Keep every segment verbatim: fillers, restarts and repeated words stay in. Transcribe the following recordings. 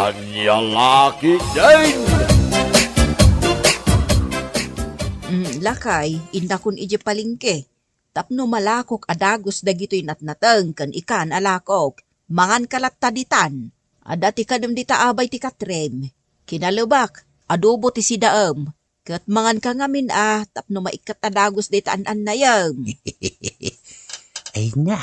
Ania la ketdin? Mm, lakay, innakon idiay palengke. Tapno malakok a dagus dagitoy natnateng ken ikan a lakok, manganka latta ditan. Adda ti kanem dita abay ti katrem. Kinalebak, adobo ti sidaem. Ket manganka ngamin a tapno maikkat a dagus dayta an-annayem. Ay na,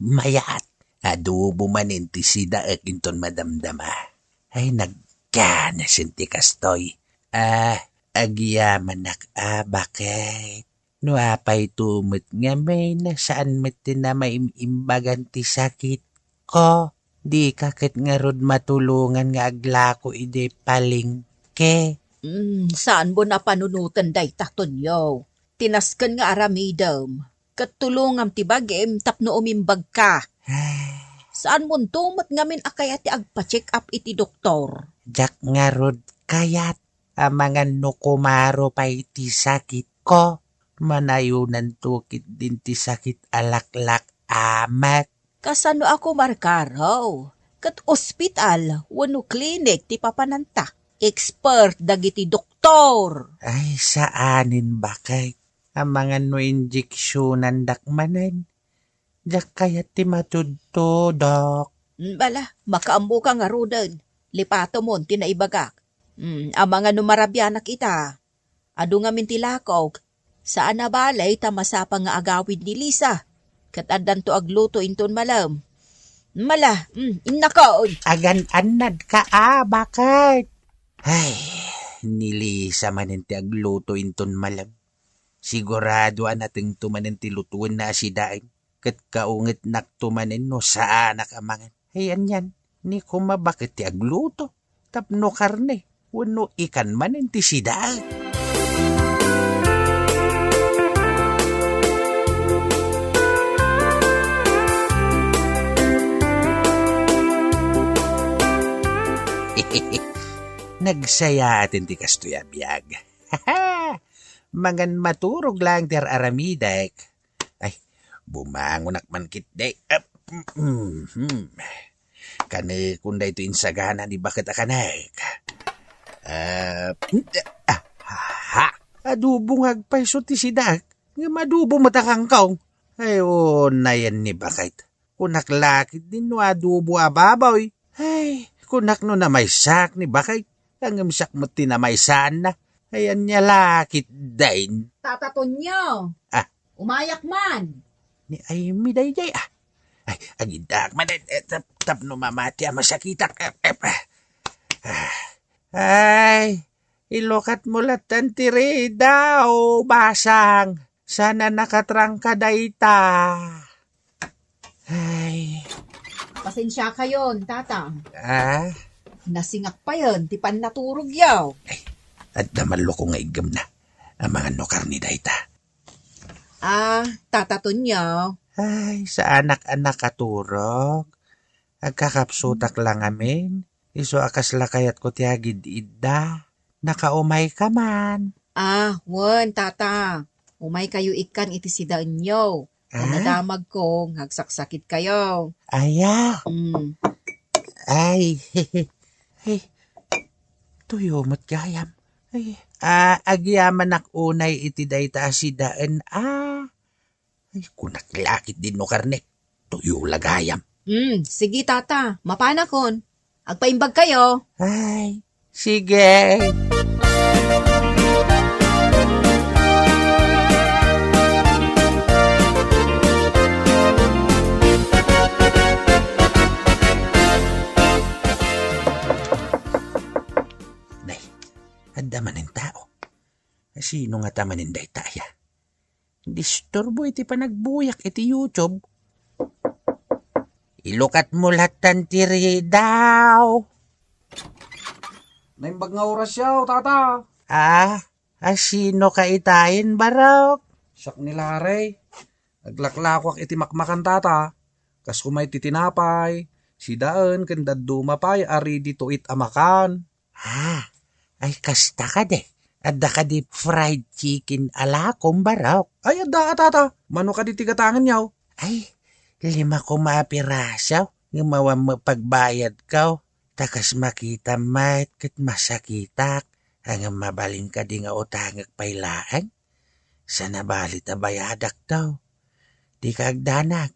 mayat. Adobo manen ti sidaek inton madamdama. Ay, nagkanasen ti kastoy. Ah, agyamanak a baket. No apay to met ngamin, saan met ti namaim-imbagan ti sakitko? Dika ket ngarud matulongan nga aglako idiay palengke? Mm, saanmo a panunoten dayta, Tonyo. Ti nasken nga aramidem, ket tulongam ti bagim tapno umimbagka. Saanmonto met ngamin a kayat ti agpa-check up iti doktor? Diak ngarud kayat. Amangan no kumaro pay ti sakitko, manayonanto ketdin ti sakit a laklak-amek. Kasano a kumarkaro? Ket ospital wenno klinik ti papananta. Expert dagiti doktor. Ay, saanen, baket. Amangan no injeksionandak manen. Diak kayat ti matudtudok. Mm, bala, makaammoka ngaruden. Lipatemon ti naibagak. Mm, amangan no marabianak ita. Adu ngamin ti lakok. Saan a bale ta masapa nga agawid ni Lisa. Ket addanto agluto inton malem. Mala, mm, innakon. Agan-annadka a, baket. Ay, ni Lisa manen ti agluto inton malem. Sigurado a natengto manen ti lutoenna a sidaen, ket kaungetnakto manen no saanak a mangan. Ay, anian, ni koma baket ti agluto, tapno karne, wenno ikan manen ti sidaen. Nagsayaaten ti kastoy a biag. Mangan maturog laeng ti ar-aramidek. Ay, bumangonak man ketdi. Ep, mhm. Kanekon daytoy insagana ni baket a kanek. Ep, ah, ha, adobo nga agpayso ti sidaek. Ngem adobo met a kangkong. Ay, unayen ni baket. Kunak la ketdin no adobo a baboy. Ay, kunak no namaysaak ni baket. Ngem siak met ti namaysaanna. Ay, ania la ketdin? Tata Tonyo. Ah. Umayak man. Ni Aimee daydiay, ah. Ay, agiddaak man, eh, eh, tap-, tapno mamati a masakitak. Eh, eh, ah. Ay, ilukatmo lattan ti rida, o basang. Saan a nakatrangka dayta. Ay. Pasensiakayon, Tata. Ah? Nasingak payen ti pannaturogyo. Ay, adda malluko nga iggemna. Amangan no karne dayta. Ah, Tata Tonyo. Ay, saanak a nakaturog. Agkakapsutak la ngamin. Isu a kasla kayatko ti agid-idda. Nakaumayka man. Ah, wen, Tata. Umaykayo ikkan iti sidaenyo. Ah? Nadamagko nga agsaksakitka. Aya. Mm. Ay, ay, tuyo met gayam. Ay, ah, agyamanak unay iti dayta a sidaen, ah. Ay, kunak la ketdin no karne. Tuyo la gayam. Mm, sige, Tata. Mapanakon. Agpaimbagkayo. Ay, sige. Nay, adda manen tao. Sino ngata manen dayta aya? Disturbo iti panagbuyak iti YouTube. Ilukatmo lattan ti ridaw. Naimbag nga orasyo, Tata. Ah, a sino ka itan, Barok? Siak ni Larry. Aglaklakoak iti makmakan, Tata. Kas koma iti tinapay, sidaen, ken dadduma pay a ready to eat a makan. Ah, ay kasta kadi. Adda kadi fried chicken a lakom, Barok? Ay, adda, a, Tata. Mano kadi ti gatangenyo? Ay, lima koma a piraso. Ngem awan met pagbayadko. Ta kas makitam met ket masakitak, ngem mabalin kadi nga utangek pay laeng? Saan a bali ta bayadak daw. Dika agdanag.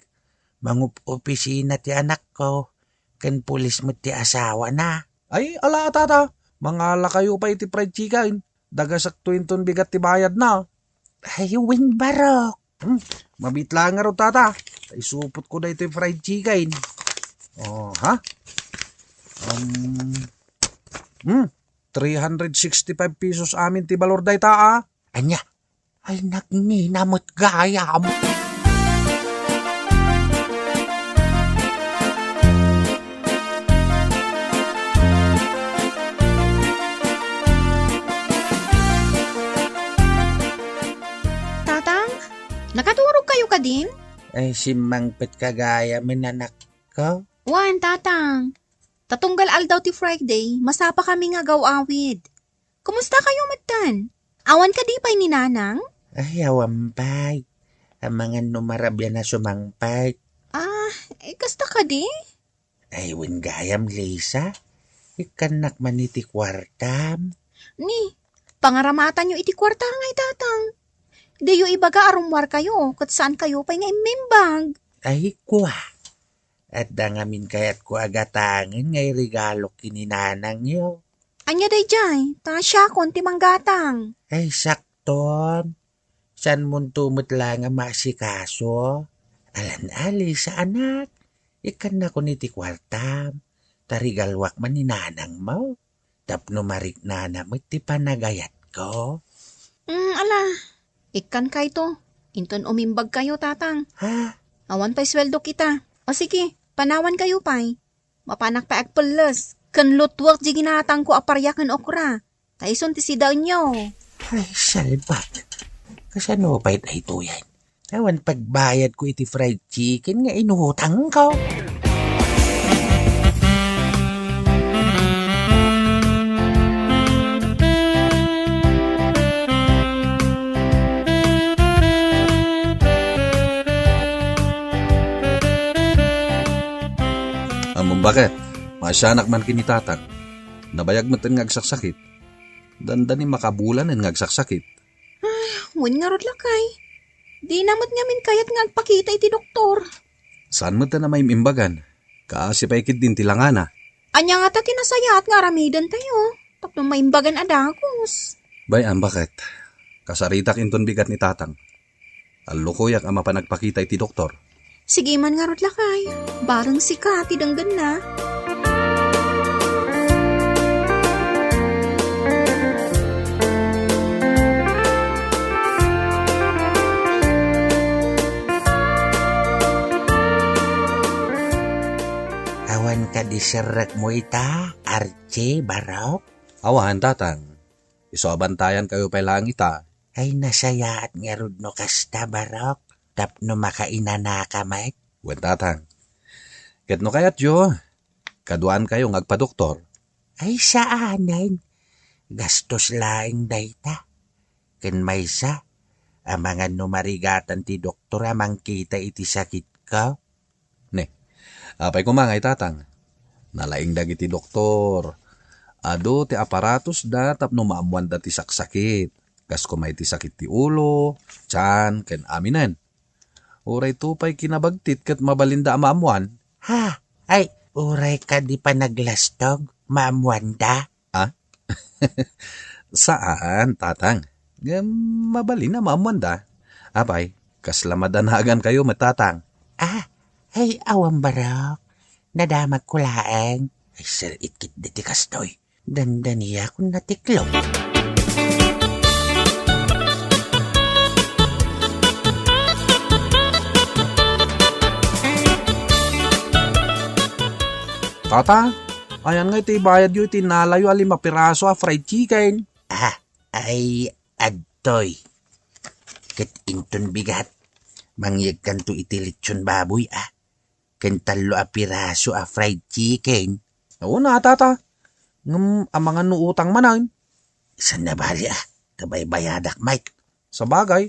Mangup-opisina ti anakko, ken pulis met ti asawana. Ay, ala, tata. Mangalakayo pay iti fried chicken. Dagasakto inton bigat ti bayadna. Ay, wen, barok. Hmm, mabiit laeng ngarud, tata. Ta isupotko daytoy fried chicken. Oh, ha? Um, hmm, three hundred sixty-five pesos amin ti balor dayta, ah. Ania? Ay, nagngina met gayam. Tatang, nakaturog kayo kadin? Ay, simmangpet ka gayam, anakko. Wen, Tatang. Ta tunggal aldaw ti Friday, masapa kami nga agaw-awid. Kumusta kayo metten? Awan kadi pay ni Nanang? Ay, awan pay. Amangan no marabian a sumangpet. Ah, eh, kasta kadi? Ay, wen gayam, Lisa. Ikkannak man iti kuartam. Ni, pangaramatanyo iti kuarta ngay, Tatang. Diyo ibaga a rummuar kayo, ket saan kayo pay nga immimbag. Ay, kua. Adda ngamin kayatko a gatangen nga iregalok ken ni Nanangyo. Ania daydiay? Ta siakon ti manggatang. Ay, sakton. Saanmonto met la nga maasikaso? Alan ali sa anak. Ikkannakon iti kuartam. Ta regaluak man ni Nanangmo. Tapno mariknana met ti panagayatko. Mm, ala, ikkan kayto. Inton umimbag kayo, Tatang. Ha? Awan pay sueldok ita. O sige, panawan kayo pay. Mapanak pay agpelles. Ken lutuek di ginatangko a paria ken okra. Ta isun ti sidaenyo. Ay, salbag. Kasano pay daytoyen? Awan pagbayadko iti fried chicken nga inutangko. Ammom baket, maasianak man ken ni Tatang. Nabayag metten nga agsaksakit. Dandani makabulanen nga agsaksakit. Wen ngarud, lakay. Dina met ngamin kayat nga agpakita iti doktor. Saan met a maim-imbagan? Kaasi pay ketdin ti langana. Ania ngata ti nasayaat nga aramidentayo tapno maimbagan a dagus? Bay-am, baket. Kasaritak inton bigat ni Tatang. Allukoyak a mapan agpakita iti doktor. Sige man ngarud, lakay. Bareng sika ti denggenna. Awan kadi serrekmo ita, Archie, barok? Awan, Tatang. Isu a bantayankayo pay laeng ita. Ay, nasayaat ngarud no kasta, barok, tapno makainanaka met. Wen, Tatang. Ket no kayatyo, kaduaankayo nga agpadoktor. Ay, saanen. Gastos laeng dayta. Ken maysa, amangan no marigatan ti doktor a mangkita iti sakitko. Ne, apay koma ngay, Tatang? Nalaing dagiti doktor. Adu ti aparatosda tapno maammoanda ti saksakit, kas koma iti sakit ti ulo, tian, ken aminen. Uray to pay kinabagtit ket mabalinda a maammoan. Ha? Ay, uray kadi panaglastog, maammoanda? Ah? Saan, Tatang. Ngem mabalin a maammoanda. Apay, kasla madanagankayo met, Tatang? Ah, ay, awan, barok. Nadamagko laeng. Ay, sir, itkit diti kastoy. Dandaniakon natiklop. Tata, ayan nga iti bayadyo iti nalayo a lima piraso a fried chicken? Ah, ay, adtoy. Ket inton bigat, mangyegkanto iti litson baboy, ah. Ken tallo a piraso a fried chicken. Una, tata. Ngem amangan no utang manen. Saan a bali, ah. Ta baybayadak met. Sabagay,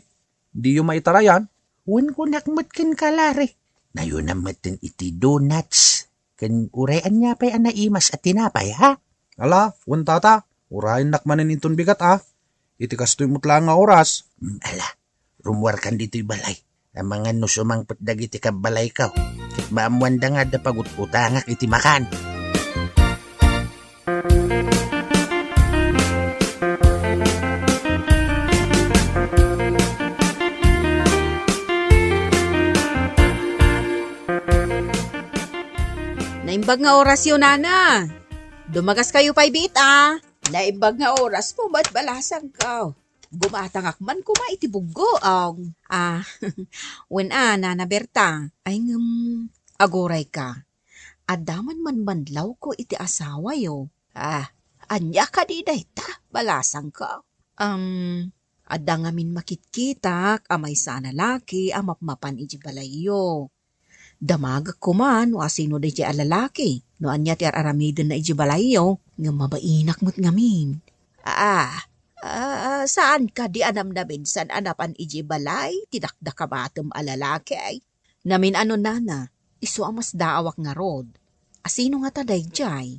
diyo maitarayan. Wen kunak met ken kalari. Nayonam metten iti donuts. Ken uray ania pay a naimas a tinapay, ha? Ala, wen tata, urayennak manen inton bigat, a. Iti kastoy met laeng nga oras. Mm, ala, rumuarkan ditoy balay. Amangan no sumangpet dagiti kabbalayko. Ket maammoanda nga adda pagut-utangak iti makan. Naimbag nga orasyo, nana. Dumagas kayo pay biit, a. Naimbag nga oras mo, mat balasangko. Gumatangak man koma iti buggoong. A, wen a, Nana Berta. Ay, ngem, aguray ka. Adda man manmanlawko iti asawayo. A, ania kadi dayta, balasangko? Am, adda ngamin makitkitak a maysa a lalaki a mapmapan iti balayyo. Damagek koma no asino daydiay a lalaki, no ania ti ar-aramidenna idiay balayyo, ngem mabainak met ngamin. A, a, saan kadi a namnamintsan a napan idiay balay ti dakdakamatem a lalaki? Namin-ano, nana, isu a masdaawak ngarud. Asino ngata daydiay?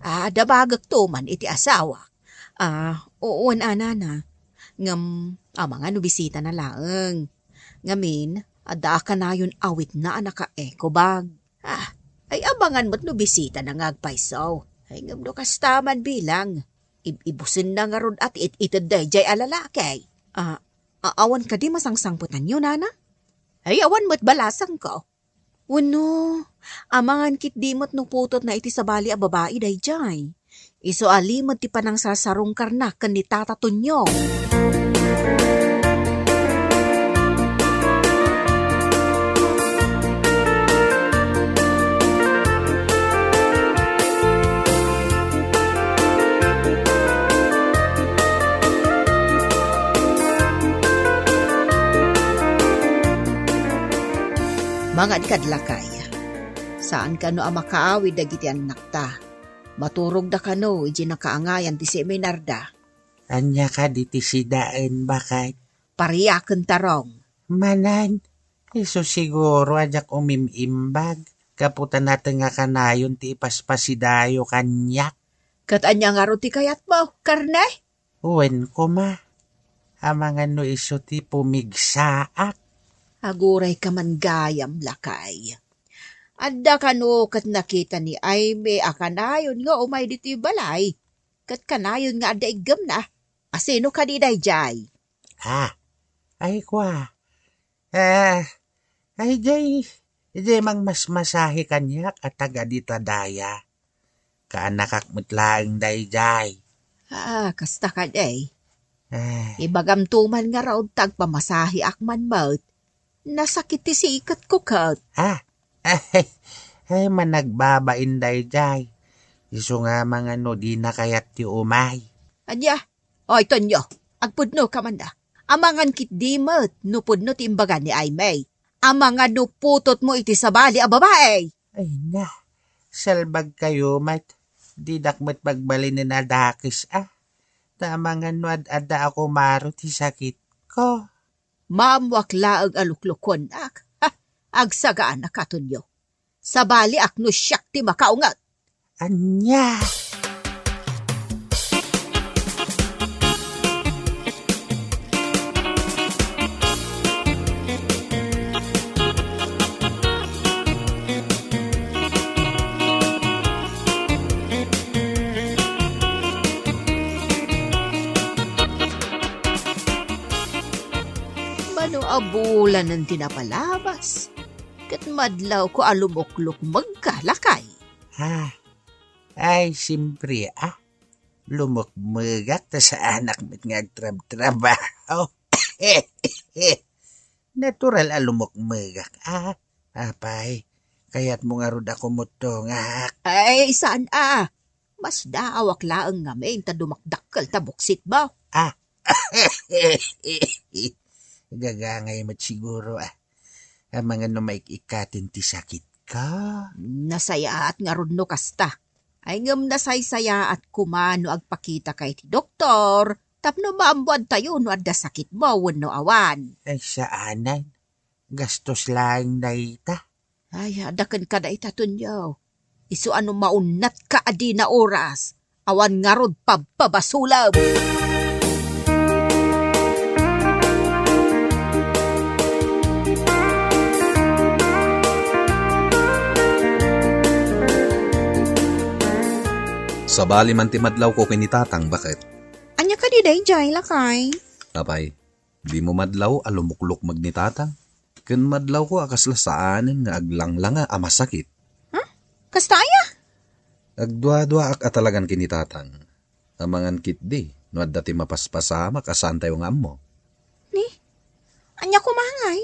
A, damagekto man iti asawak. A, wen a, nana. Ngem, amangan no bisitana laeng. Ngamin, adda a kanayon awitna a naka-eco bag. A, ay, amangan met no bisitana nga agpayso. Ay, ngem no kasta man bilang, ib-ibusenna ngarud a ti it-ited daydiay a lalaki. A, a, awan kadi masangsangpetanyo, nana? Ay, awan met balasangko. Wenno, amangan ketdi met no putotna iti sabali a babai daydiay. Isu a limed ti panangsasarungkarna ken ni Tata Tonyo. Mangad kad lakay, saan kano a makaawid dagiti annakta. Maturogda kano iti nakaangayan ti seminarda. Ania kadi ti sidaen, baket? Pariaken, tarong. Manen, isu siguro a diak umim-imbag, gapu ta nateng a kanayon ti ipaspasidayo kaniak. Ket ania ngarud ti kayatmo, karne? Wen koma, amangan no isu ti pumigsaak. Aguray ka man gayam, lakay. Adda kano ket nakita ni Aimee a kanayon nga umay ditoy balay, ket kanayon nga adda iggemna. Asino kadi daydiay? A, ay kua. A, ay, diay, diay mangmasmasahe kaniak a taga dita daya. Kaanakak met laeng daydiay. A, kasta kadi. A. Ibagamto man ngarud ta agpamasaheak man met. Nasakit ti siketko ket. A, ay, ay, managbabain daydiay. Isu nga amangan no dina kayat ti umay. Ania? Oy, Tonyo, agpudno ka man da. Amangan ketdi met no pudno ti imbaga ni Aimee. Amangan no putotmo iti sabali a babai. Ay na, salbag kayo met. Didak met pagbalinen a dakes a. Ta amangan no ad-adda a kumaro ti sakitko. Maammoak laeng a luklukuennak. Ha, agsagana ka, Tonyo. Sabaliak no siak ti makaunget. Ania? Mano a bulanen ti napalabas, ket madlawko a lumuklukmegka, lakay. Ha? Ay, simpre, a. Lumukmegak ta saanak met nga agtrabtrabaho. Natural a lumukmegak, a. Apay, kayatmo ngarud a kumuttongak? Ay, saan a. Masdaawak laeng ngamin ta dumakdakkel ta buksitmo. A. Gagangay met siguro, a. Amangan no maik-ikkaten ti sakitko. Nasayaat ngarud no kasta. Ay, ngem nasaysayaat koma no agpakitaka iti doktor tapno maammoantayo no adda sakitmo wenno awan. Ay, saanen. Gastos laeng dayta. Ay, adda kenka dayta, Tonyo. Isu a no maunnatka a dina oras, awan ngarud pabpabasolem. Sabali man ti madlawko ken ni Tatang, baket. Ania kadi daydiay, lakay? Apay, dimo madlaw a lumuklukmeg ni Tatang? Ken madlawko a kasla saanen nga aglanglanga a masakit. Ha? Kasta aya? Agduaduaak a talagan ken ni Tatang. Amangan ketdi no adda ti mapaspasamak a saantayo nga ammo. Ni? Ania koma ngay?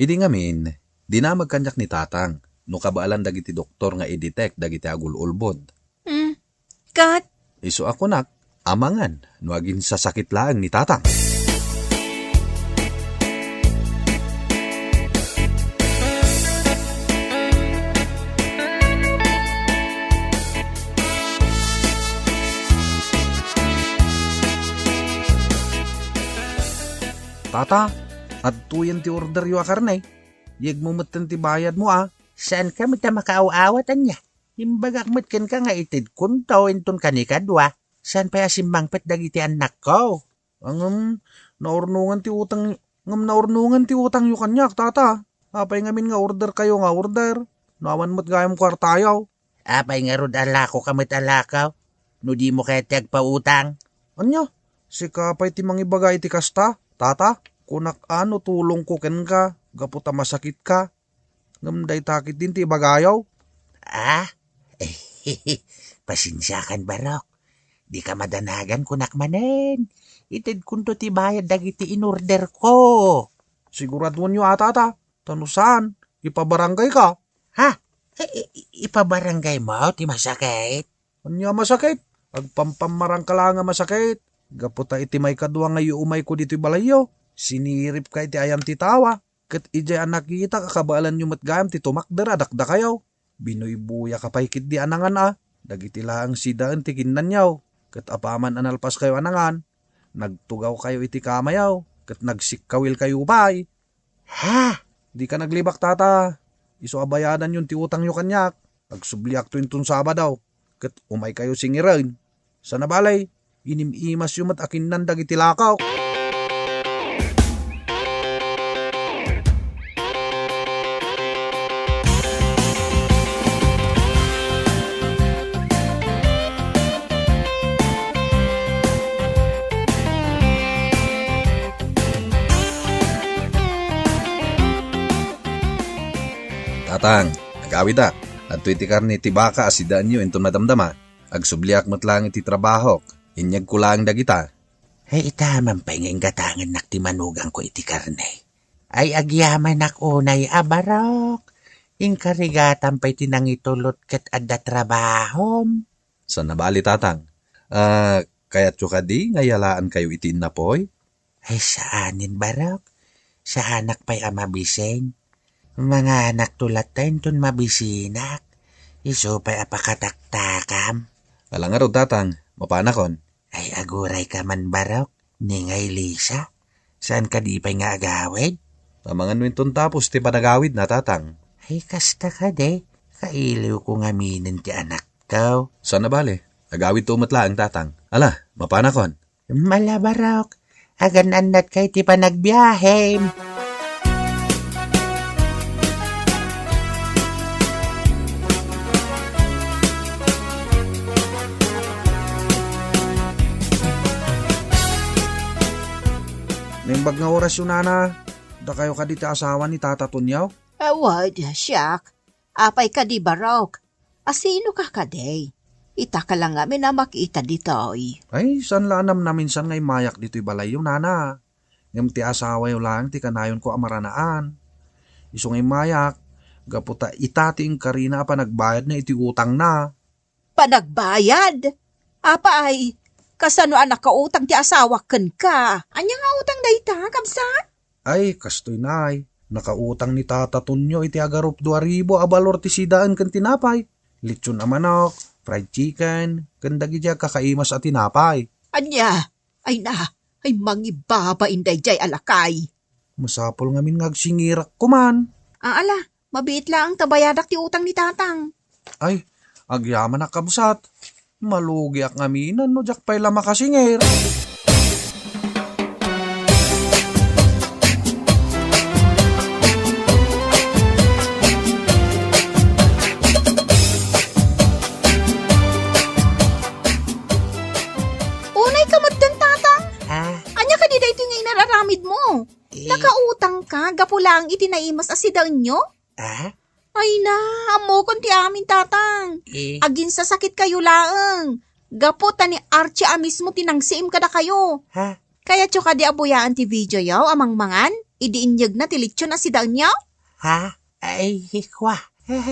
Idi ngamin, dinamag kaniak ni Tatang no kabaelan dagiti doktor nga i-detect dagiti agul-ulbod. Hmm. Ket? Isu a kunak, amangan no aginsasakit laeng ni Tatang. Tata, adtoyen ti orderyo a karne. Yegmo metten ti bayadmo a. Saanka met a makaaw-awat, ania? Imbagak met kenka nga itedkonto inton kanikadua. Saan pay a simmangpet dagiti annakko? Ngem naurnongan ti utang, ngem naurnongan ti utangyo kaniak, Tata. Apay ngamin nga orderkayo nga order? No awan met gayam kuartayo. Apay ngarud a lakoka met a lako no dimo kayat ti agpautang? Ania? Sika pay ti mangibaga iti kasta, Tata? Kunak a no tulongko kenka gapu ta masakitka. Ngem dayta ketdin ti ibagayo. Ah? Pasensiakan, Barok. Dika madanagan kunak manen. Itedkonto ti bayad dagiti inorderko. Siguraduenyo a, Tata, ta no saan, ipabarangayka. Ha? I-, i-, ipabarangaymo ti masakit? Ania masakit? Agpampammarangka laeng a masakit. Gapu ta iti maikadua nga iumayko ditoy balayyo, siniripka iti ayan ti tawa. Ket idiay a nakitak a kabaelanyo met gayam ti tumakder a dakdakayo, binuybuyaka pay ketdi a nangan a, dagiti laeng sidaen ti kinnanyo. Ket apaman a nalpaskayo a nangan, nagtugawkayo iti kamayo, ket nagsikkawilkayo pay. Ha? Dika naglibak, Tata. Isu a bayadanyon ti utangyo kaniak. Agsubliakto inton Sabado, ket umaykayo singiren. Sana balay, inim-imasyo met a kinnan dagiti lakok. Tatang, agawidak. Adtoy ti karne ti baka a sidaenyo inton madamdama. Agsubliak met laeng iti trabahok. Inyegko laeng dagita. Ay, ita man pay nga inggatangennak ti manugangko iti karne. Ay, agyamanak unay a, Barok. Inkarigatam pay ti nangitulot ket adda trabahom. Sana bali, Tatang. Ah, kayatyo kadi nga yalaankayo iti innapoy? Ay, saanen, Barok. Saanak pay a mabisin. Manganakto latta inton mabisinak. Isu pay a pakataktakam. Ala ngarud, Tatang. Mapanakon. Ay, agurayka man, Barok. Ni ngay Lisa. Saan kadi pay nga agawid? Amangan no inton tapos ti panagawidna, Tatang. Ay, kasta kadi. Kailiwko ngaminen ti anakko. Sana bale. Agawidto met laeng, Tatang. Ala, mapanakon. Ala, Barok, agan-annatka iti panagbiahem. Naimbag nga orasyo, Nana. Dakayo kadi ti asawa ni Tata Tonio? Awan, siak. Apay kadi, Barok? Asinoka kadi? Itaka la ngamin a makita ditoy. Ay, saan la a namnaminsan nga immayak ditoy balayyo, Nana. Ngem ti asawayo laeng ti kanayonko a maranaan. Isu nga immayak, gapu ta ita ti inkarina a panagbayadna iti utangna. Panagbayad? Apay, kasano a nakautang ti asawak kenka? Ania nga utang dayta, kabsat? Ay, kastoy, nay. Nakautang ni Tata Tonio iti agarup dua ribu a balor ti sidaen ken tinapay, litson a manok, fried chicken, ken dagiti agkakaimas a tinapay. Ania? Ay na, ay mangibabain daydiay a lakay. Masapul ngamin nga agsingirak koman. Aala, mabiit laeng ta bayadak ti utang ni Tatang. Ay, agyamanak, kabsat. Malugiak ngamin no diak pay la makasinger. Unay ka met, tatang? Ah? Ania kadi daytoy nga inararamidmo? Eh. Nakautangka gapu laeng iti naimas a sidaenyo? Ah? Ay na, ammokon ti amin, tatang. Eh. Aginsasakitkayo laeng. Gapu ta ni Archie a mismo ti nangsiim kadakayo. Ha? Kayatyo kadi a buyaen ti videoyo a mangmangan idi inyegna ti litson a sidaenyo? Ha? Ay, kua.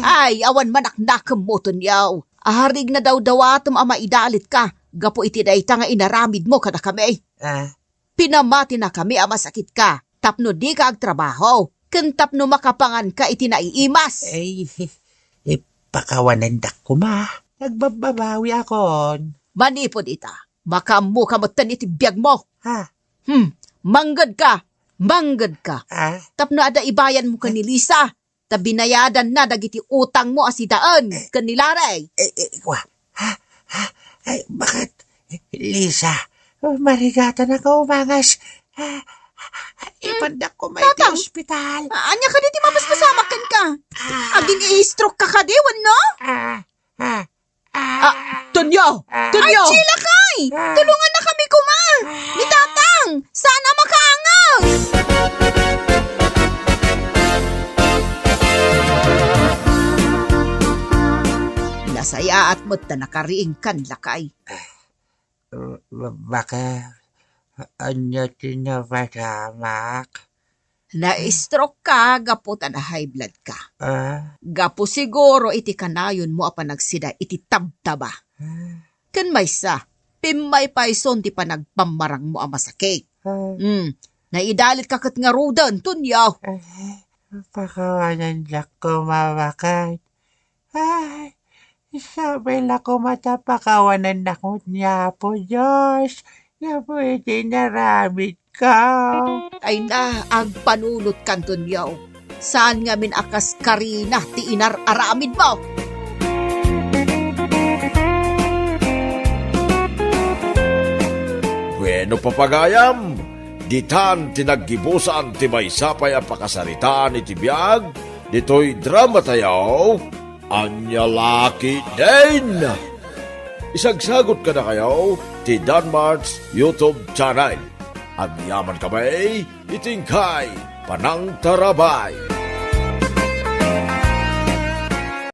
Ay, awan manaknakemmo, Tonyo. Arik nadawdawatem a maidalitka gapu iti dayta nga inaramidmo kadakami. Ah? Pinamatinakami a masakitka tapno dika agtrabaho ken tapno makapanganka iti naiimas. Ay, ipakawanendak koma. Nagbabbabawiakon. Manipud ita, makaammoka metten iti biagmo. Ha? Hmm, manggedka, manggedka. Ah? Tapno adda ibayanmo ken ni Lisa. Ta binayadanna dagiti utangmo a sidaen ken ni Larry. Eh, eh, kua. Ha? Ha? Ay, bakit? Lisa, marigatan ako umangas. Ah, ipandak ko may Tatang! Ospital. Ah, ania kadi ti mapaspasamak kenka? Ah. Agin-i-stroke ka kadi, wenno? Ah, ah, Ah, Tonyo! Tonyo! Ay, Chilakay! Ah. Tulongannakami koma! Ni Tatang! Saan a makaangas! Nasayaat met ta nakariingkan, lakay. Ah, ba-, baka, anya ti napasamak? Na-stroke ka gapu ta na-high blood ka. Ah? Gapu siguro iti kanayonmo a panagsida iti tabtaba. Ah? Ken maysa, pimmaypayson ti panagpammarangmo a masakit. Ah? Hmm, naidalit ka ket ngaruden, Tonyo. Ah, pakawanan diak kumawakan. Ay, sabay la koma ta pakawanannak ni Apo Dios, gapu iti inaramidko. Ay na, agpanunotkan, Tonyo. Saan ngamin a kas Karina ti inar-aramidmo? Bueno, papagayam, ditan ti naggibusan ti maysa pay a pakasaritaan iti biag ditoy dramatayo. Ania la ketdin? Isagsagut kadakayo ti Danmart's YouTube channel. Agyaman kami iti inkay panangtarabay.